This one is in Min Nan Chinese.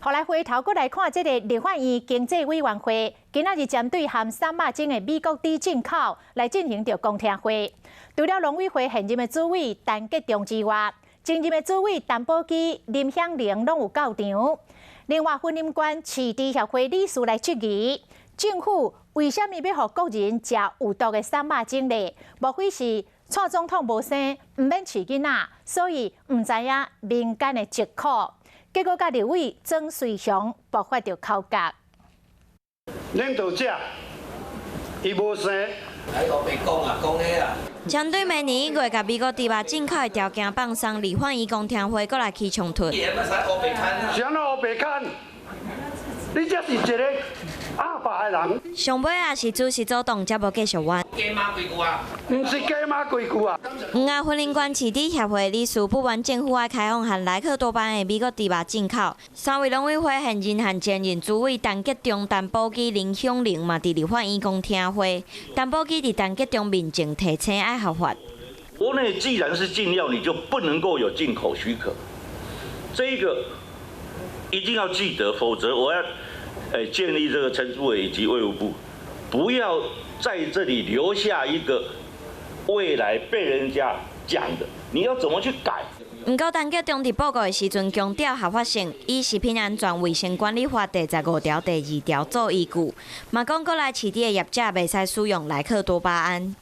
予來回頭閣來看這个立法院經濟委員會，今仔日針對含瘦肉精的美國豬進口來進行著公聽會。除了農委會現任的主委陳吉仲之外，前任的主委陳寶基、林響玲攏有到場。另外，雲林縣飼豬協會理事來質疑，政府為啥物欲予國人食有毒的瘦肉精呢？莫非是蔡總統無生，毋免飼囡仔，所以毋知影民間的疾苦？結果，佮立委曾瑞雄爆發著口角。領導者，伊無生。針對明年1月共美國豬肉進口的條件放鬆，立法院公聽會閣來起衝突。是按怎烏白牽？你這是一个鴨霸的人。上尾也是主席主動，才無繼續冤。加碼幾句啊？毋是加碼幾句啊？毋過雲林縣飼豬協會理事不滿政府愛開放含萊克多巴胺的美國豬肉進口，三位農委會現任和前任主委陳吉仲、陳寶基、林響玲嘛佇立法院公聽會，陳寶基佇陳吉仲面前提醒愛合法。國內既然是禁藥，你就不能夠有進口許可，這個一定要記得，否則我要建議這個陳主委以及衛福部，不要在這裡留下一個未來被人家講的，你要怎麼去改？毋過，陳吉仲佇報告的時陣強調合法性，以食品安全衛生管理法第15條第2條做依據，嘛講國內飼豬的業者袂使使用萊克多巴胺。